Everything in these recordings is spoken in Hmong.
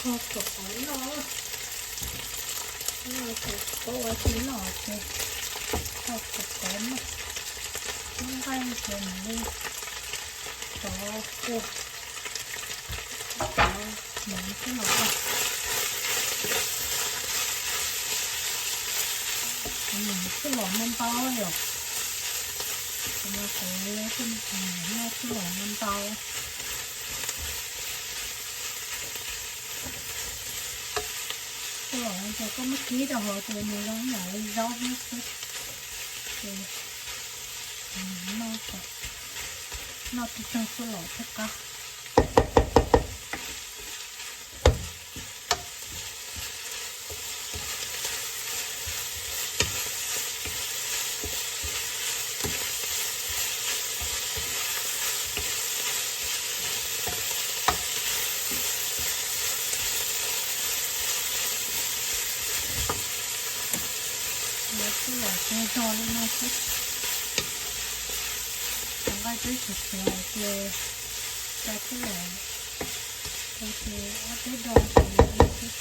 Tho kawm qov noj, tsis paub ua tsi noj ces tho kawm qov noj, noj nqaij ces mam li rov ua, rov mus xwb los, mus xwb los ntau ntau yom, kuv mas kuv noj xwb los ntau ntau. Txuj lom ces koj muab kib rau hauv ces nws zoo yam li zaub thiab xwb. Ces noj, noj tib tug txuj lom thiab qab. Lawv txuj lom ces zoo li no xwb. Cov nqaij twb siav siav ces cov txuj lom ces ob peb do ces li xwb.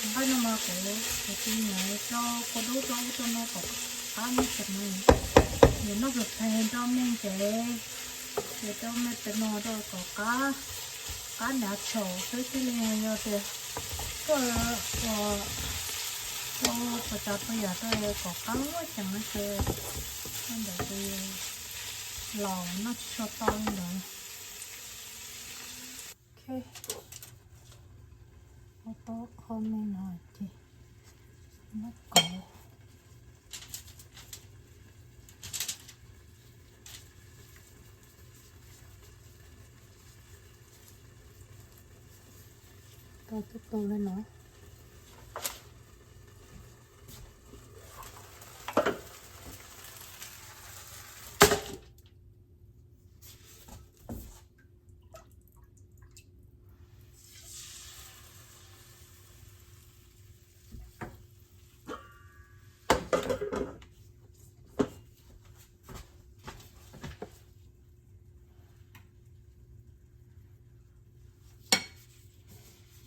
Nqaij no mas kuv, kuv tus niam rau kua dub rau ub rau no kom qab me ntsis mas, nws noj pes pes rau me ntsis, ces rau me ntsis no rau kom qab, qab nyav tshaum xwb thiaj li. Yog tias koj ua, ua puas tsav puas yam rau kom qab muaj ceem no ces koj ntawm tus laus noj tsis tshua tau li ntawd. Ok, ua tau qho me no ces muab kov. Tau tub tu li no.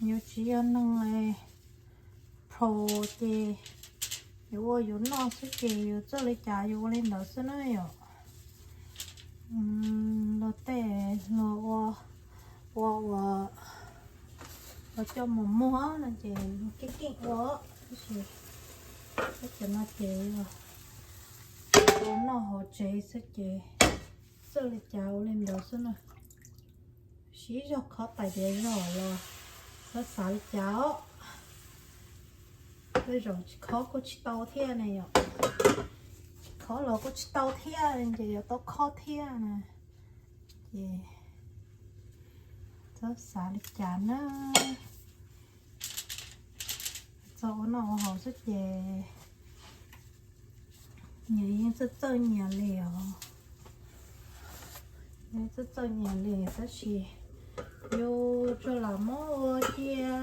Yus tsis yog neeg pro ces yus ua yus noj xwb ces yus txawj li cas yus ua li ntawd xwb na yom. Luag tej luag ua, ua, ua, ua coj mus muag no ces keej keej ua, tab sis peb cov no ces ua noj hauv tsev xwb ces txawj li cas ua li ntawd xwb na. Siv zog khov tais diav zog los xav xav li cas os. Tej zaum tsis khov kuj tsis tau thiab ne yom. Tsis khov los kuj tsis tau thiab ces yuav tau khov thiab na. Ces txhob xav li cas na. Txog ua noj ua haus xwb ces nyias yeej txawj txawj nyias li os. Yeej txawj txawj nyias li tab sis yus tsuas lam muab ua cia,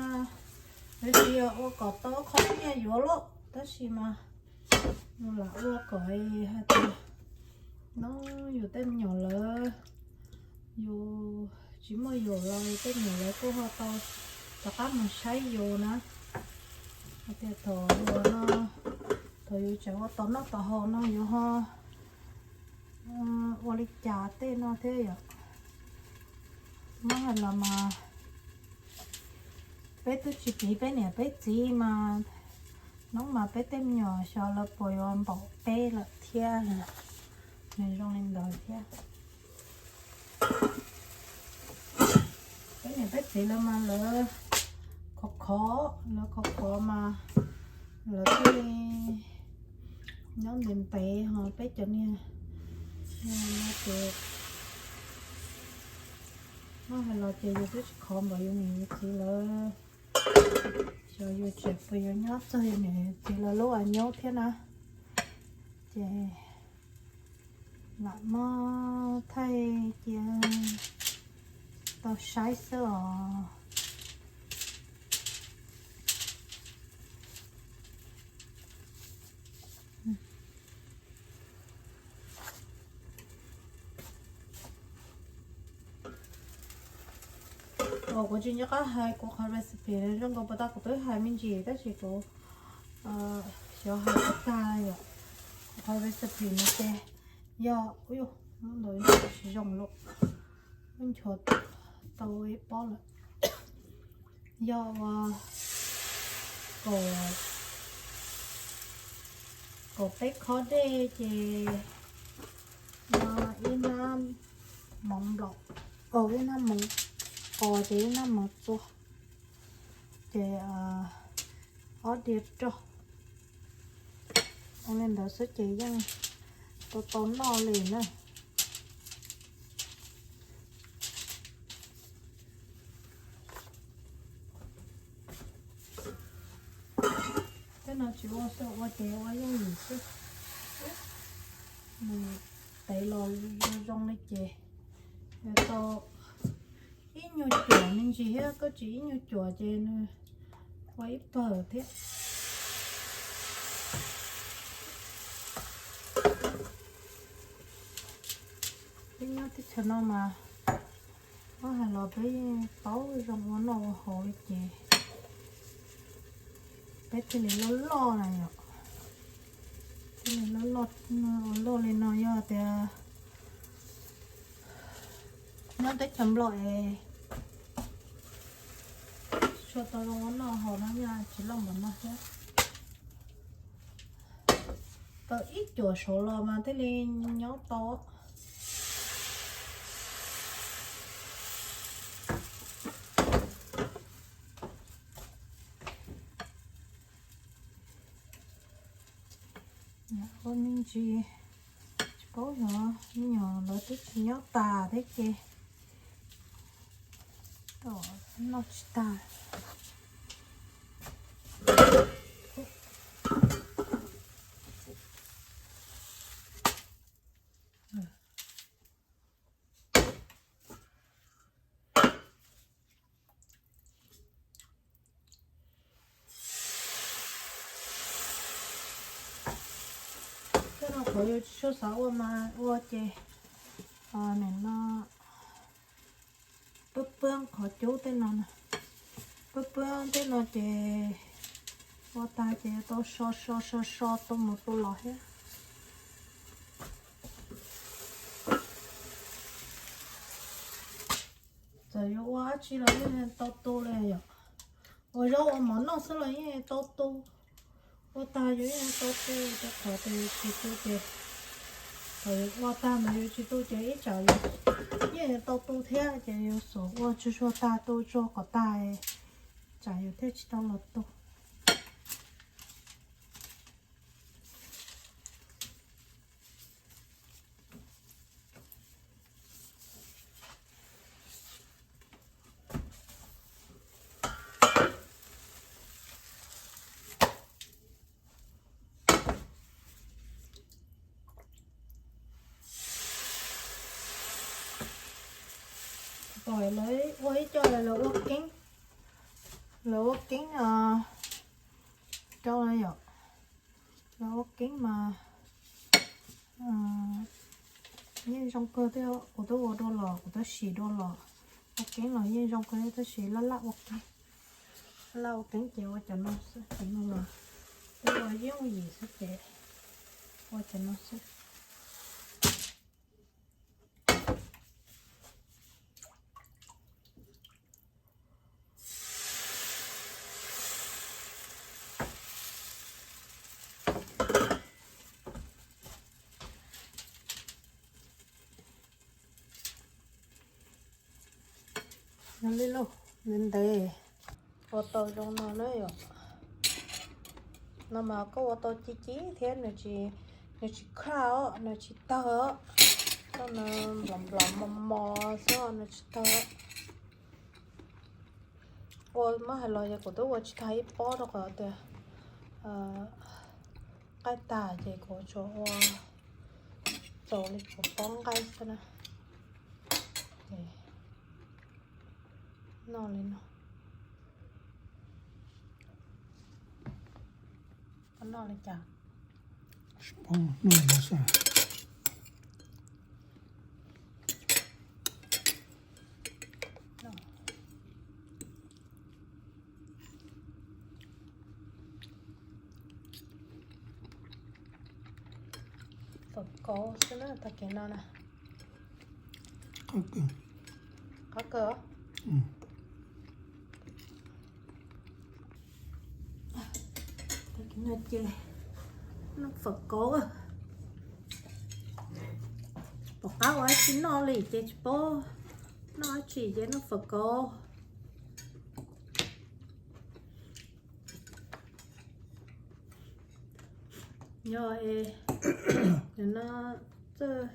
lawv tsis yog ua kom tau qhov nyiaj yuav lauj, tab sis mas yus lam ua kom hais tias no yus tej me nyuam lawv, yus tsis muaj yus los yus tej me nyuam lawv kuj ho tau rov qab mus saib yus na. Hais tias thaum yus no, thaum yus tseem ua tau noj tau haus no yus ho ua li cas tej no thiab yom. Muab hais los mas peb twb tsis piv peb niam peb txiv mas, hnub mas peb tej me nyuam xyov lawv puas yuav npaum peb lawm thiab. Nws zoo li ntawd thiab. Peb niam peb txiv lawv mas lawv khov khov, lawv khov khov mas lawv thiaj li nyob ntev ntev, ho peb cov niag no ces muab hais los ces yus twb tsis khov npaum yus niam yus txiv lawv. Xyov yus tseem puas yuav nyob txog yus niam yus txiv lawv lub a nyob thiab na. Ces lam muab thaij cia tau saib xwb os. Kuv tsis nco qab hais kuv qhov recipe zoo nkaus puas tag, kuv twb hais me ntsis tab sis kuv xyov hais tsis tag yom. Kuv qhov recipe no ces yog, ua ntawd tsis zoo lawm, nchuav tau ib pob lawm. Yog ua kaum, kaum peb khob dej ces ib hnab mov nplaum, ib hnab mov qos ces ib hnab mov txua, ces ob diav roj. Ua li ntawd xwb ces yeej tau tau noj li na. Tej no tsis ua xwb, ua ces ua yooj yim xwb. Nws tev los zoo zoo li ces yuav tau ib nyuag cuam me ntsis thiab, koj tsis ib nyuag cuam ces nws ua ib pawg thiab. Peb nyob teb chaws no mas muab hais los peb paub zoo ua noj ua haus li ces peb thiaj li loj loj na yom. Thiaj li loj loj, ua luaj li no yog tias nyob teb chaws Nplog es tsis tshua tau zoo ua noj haus no, tsis loj npaum no thiab. Tau ib cuam saud los mas thiaj li nyob tau. Ua me ntsis, tsis paub xyov me nyuam lawv twb tsis nyob tas thiab ces noj tsis tag. Tej no qhov yus tsis tshua xav ua mas ua ces nim no pwb pwb qhov cub tej no na, pwb pwb tej no ces ua tag ces tau so so so so tu mus tu los thiab. Txawm yuav ua dab tsi los yeej tau tu li yom. Ua zaub ua mov noj xwb los yeej tau tu. Ua tag yus yeej tau tu, rau qhov tias yus tsis tu ces, thaum yus ua tag mas yus tsis tu ces ib tsam yus yeej tau tu thiab, ces yus xub ua tsuag tsuag tag tu tsuag kom tag, tsam yus thiaj tsis tau los tu. Pom lawv ua ib co lawv ua keeb, lawv ua keeb rau na yom. Lawv ua keeb mas yeej zoo kawg thiab, kuv twb ua dua los kuv twb sim dua los. Ua keeb los yeej zoo kawg thiab tab sis laj laj ua keeb, laj ua keeb ces ua cov no xwb, cov no los twb ua yooj yim xwb ces ua cov no xwb. Yog li lauj, ntev ntev ua tau zoo no na yom. No mas koj ua tau ci ci thiab nws tsis, nws tsis kraj os, nws tsis tawg os. Koj nws nplom nplom mos mos xwb os, nws tsis tawg. Ua muab hais los yog kuv twb ua tsis tag ib pob rau qhov tias nqaij tag ces kuv tsuas ua txaus li kuv pob nqaij xwb na. Noj li no. Noj li cas? Noj li no xwb. Fawm kauv xwb na, tag kev no na. Qab kawg. Tag kev no ces noj fawm kauv. Pom qab ua dab tsi noj li ces tsis paub noj dab tsi ces noj fawm kauv. Yog es no txawj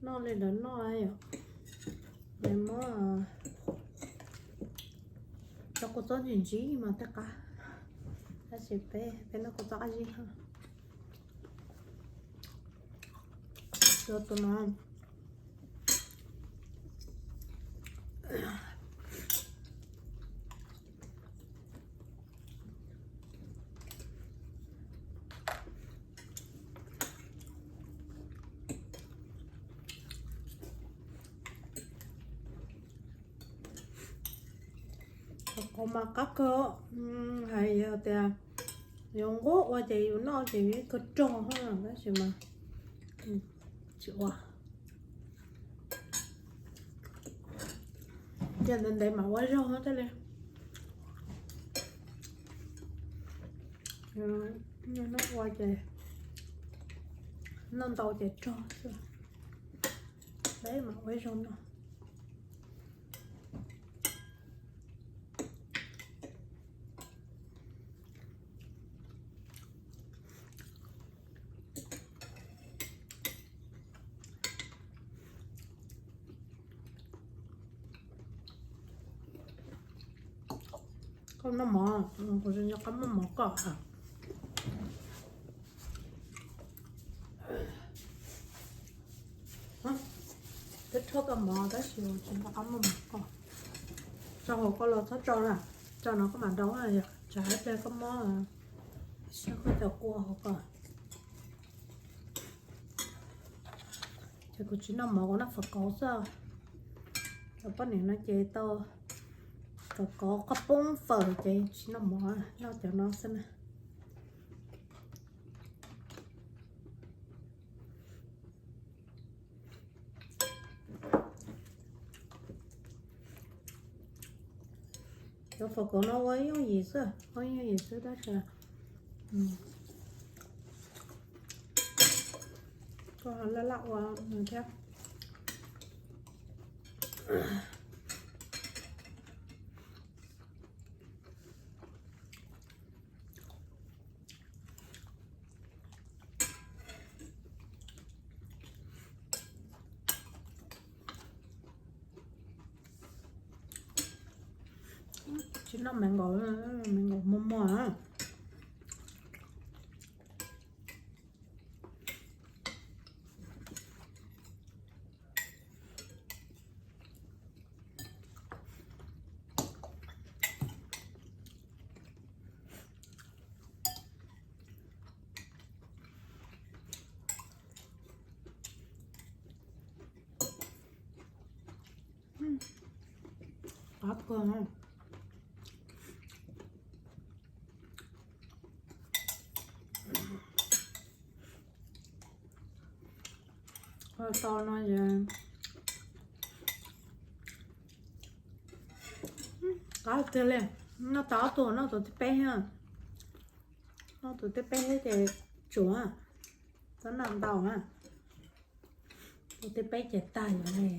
noj li lawv noj yom, es muab rau kua txob ntsim ntsim mas tej qab, tab sis peb peb noj kua txob qab zib. Tus no Fawm kauv mas qab kawg, hais yog tias yuav nquab ua ces yus noj ces yeej kawg rog, tab sis mas tsis ua. Ces ntev ntev mam ua zaug thiaj li, noj ua ces noj ntau ces rog xwb. Peb mam ua zaug noj. Koj noj mov, kuv tsis nco qab muab mov kom. Twb rhuab koj mov tab sis tsis nco qab muab mov kom. Tso hauv koj los txhob tso na, tso no koj mam ntaus, tsam ib pliag koj muab, koj cov kua hauv koj. Ces kuv tsis noj mov, kuv noj fawm kauv xwb. Cov poj niam no ces tau fawm kauv, qhov poob fawm ces tsis noj mov, noj cov no xwb na. Cov fawm kauv no ua yooj yim xwb, ua yooj yim xwb tab sis koj laj laj ua thiab. Tsis noj me nkaus, me nkaus muag muag. Qab kawg. Tau no es qab tiag li. Noj tau ob tug, noj tus thib peb thiab. Noj tus thib peb thiab ces tsuav, txhob noj ntau na. Tus thib peb ces tag yuav li,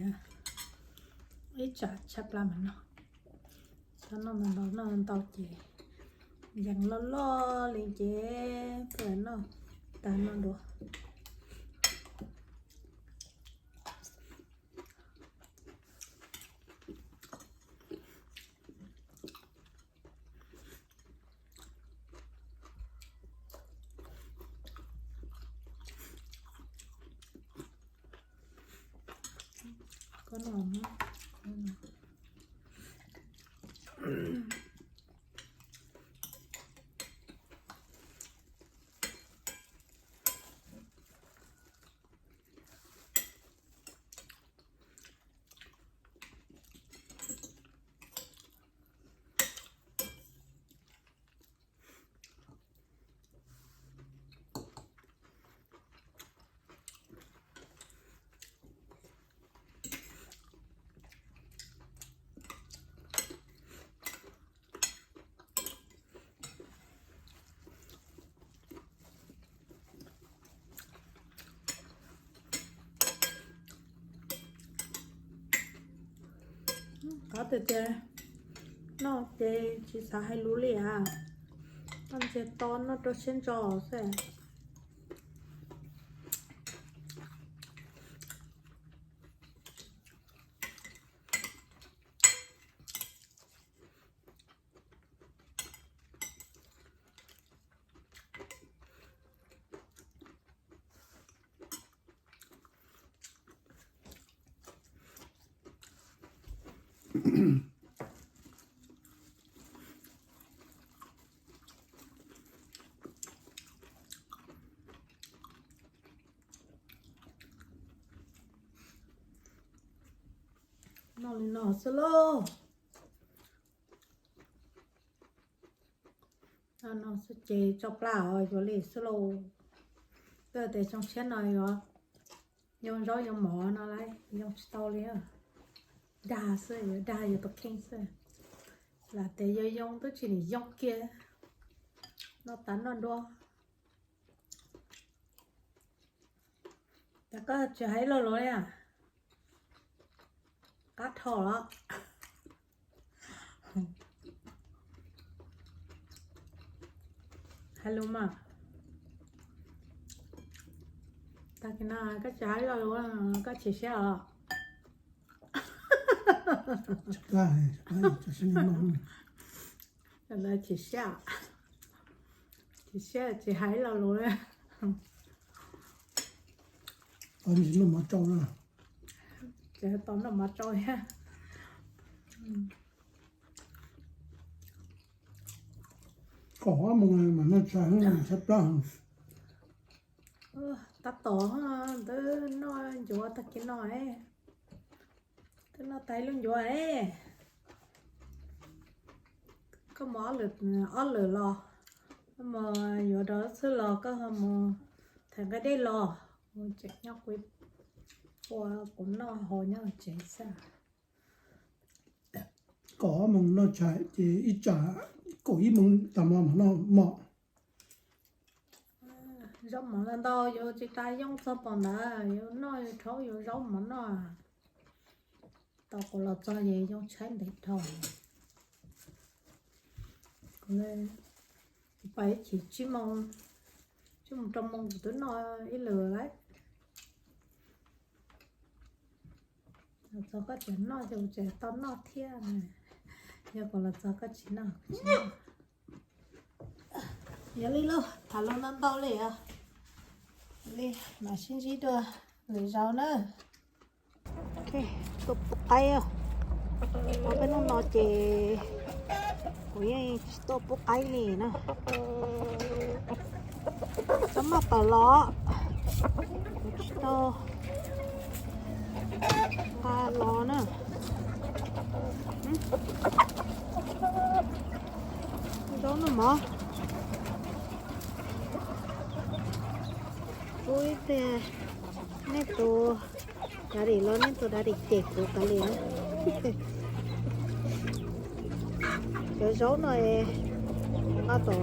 ib tsam tshaj plab mas noj. Txhob noj ntau ntau, noj ntau ces yees loj loj li ces peb noj tag noj dua. Koj no. Ob tug tias noj ces tsis xav hais lus li as, noj ntsiag to noj rau siab ntso xwb. Noj li no xwb lauj. Noj no xwb ces tso plab os, yuav li xwb lauj. Twb tias xyoo tshiab no yuav yoo zaub yoo mov no lawm, yoo tsis tau li. Dag xwb, yuav dag yus tus kheej xwb. Lam tias yog yoo twb tsis nim yoo kiag, noj tas noj dua. Cas koj tsis hais ib lo lus li a? Qab dhau los? Hais lus mas. Tag kis no koj tsis hais ib lo lus, koj chim siab os? Chim siab, chim siab tsis hais ib lo lus li. Tsis tau noj mov tsau thiab. Kaum ob moos mas noj tshais, tshaib plab. Tab tom twb noj ncuav tag kis no, twb noj tag lub ncuav. Koj mus ob lwm los, koj mus yuav dog xwb los koj ho mus thaiv nqaij dej los, tseem nyob kuv ua kuv noj hauv nyob tsev xwb. Kaum ob moos noj tshais ces ib tsam kaum ib moos tag hmo mam noj mov. Zaub mov ntau ntau yuav tsis tas yoo txog pom ntawd, yuav noj yuav rhaub yuav zaub mov noj. Tau kuv los txog ces yoo tshaib ntev dhau. Kuv pais ib chim tsib moos, tsib moos rau moos kuv twb noj ib lwm lawm. Los txog koj tseem noj ces kuv tseem tau noj thiab. Yog kuv los txog koj tsis noj kuv tsis noj. Yog li lauj, tham lus ntau ntau li os. Li mam sib ntsib dua lwm zaus na. Tuaj pub qaib, ob peb hnub no ces kuv yeej tsis tuaj pub qaib li na. Txhob maj tawm los, kuv tsis tau nqa los na. Zaub noj mov. Kuv ib txhia nej tus daddy los nej tus daddy cem kuv tas li na. Cov zaub no nqa tom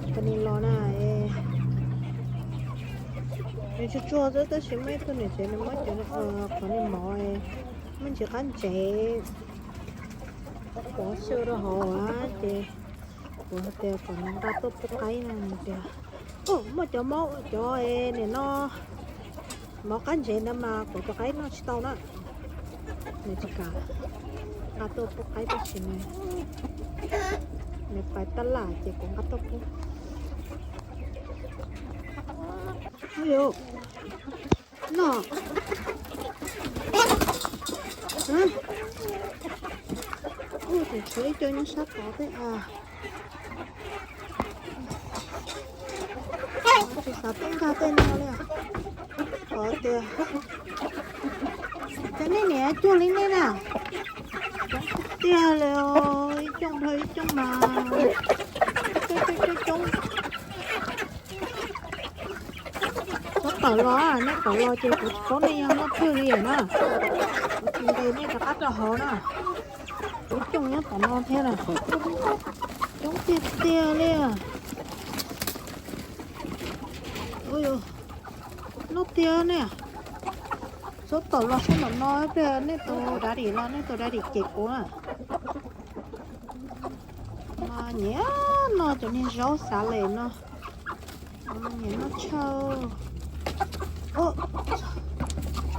company los na, nws tsuag tsuag xwb tab sis muaj ib tug niam tsev nws muab cov qhov niag mov me ntsis qab ntsev pov xyaw rau hauv ces kuv hais tias kom nws nqa tuaj pub qaib no nws tias, muaj cov mov cov nim no mov qab ntsev ntawd mas kuv cov qaib noj tsis tau na. Nws tsis kam nqa tuaj pub qaib tab sis nws pais tab laj ces kuv nqa tuaj pub. Noj. Ub, tseem tshuav ib co nyob sab tod thiab. Tsis xav tuaj nkag tej no li. Qhov tias cov nej niam cuag li nej na, coob tiag li, ib cooj dhau ib cooj mas coob coob coob. Txhob tawm los, nej tawm los ces kuv tsis paub nej yuav noj twg li na. Kuv tsis ntes nej rov qab rau hauv na. Ib cooj nyob tom no thiab na. Coob tiag tiag li. Noj tiag ne. Txhob tom los sab nraum no, nej tus daddy los, nej tus daddy cem kuv na. Mas nyiam noj cov niag zaub xav lem no. Nyiam noj tshaj.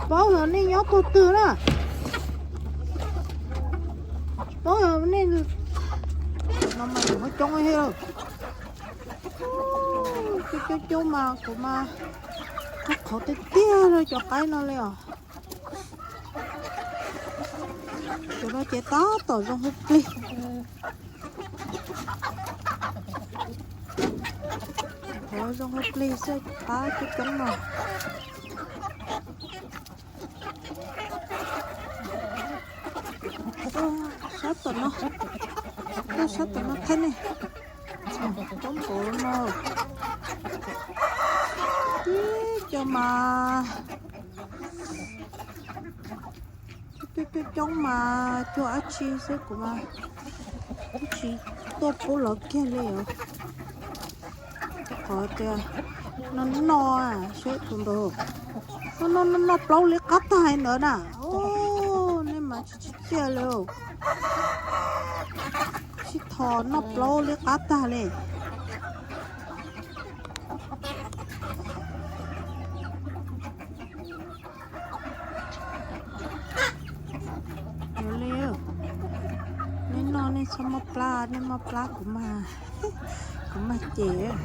Paub yog nej nyob puag twg na. Paub yog nej, no mas yus muab coob thiab. Coob coob coob mas kuv mas qhov tiag tiag rau cov qaib no li os. Cov no ces tab tom zoo hauv plig. Qhov zoo hauv plig xwb, qab coob coob no. Sab tom no, tuaj sab tom no thiab ne. Coob npaum no. Ib co mas coob coob coob mas cuag dab tsi xwb kuv mas tsis tuaj pub lawv kiag li os. Qhov tias no no, seb tus ntawd no no no plaub liab qab tag li ntawd na. Nej mas tsis tsim txiaj li. Sib thov noj plaub liab qab tag li. Yog li, nej noj nej txhob mob plab, nej mob plab kuv mas, kuv mas cem.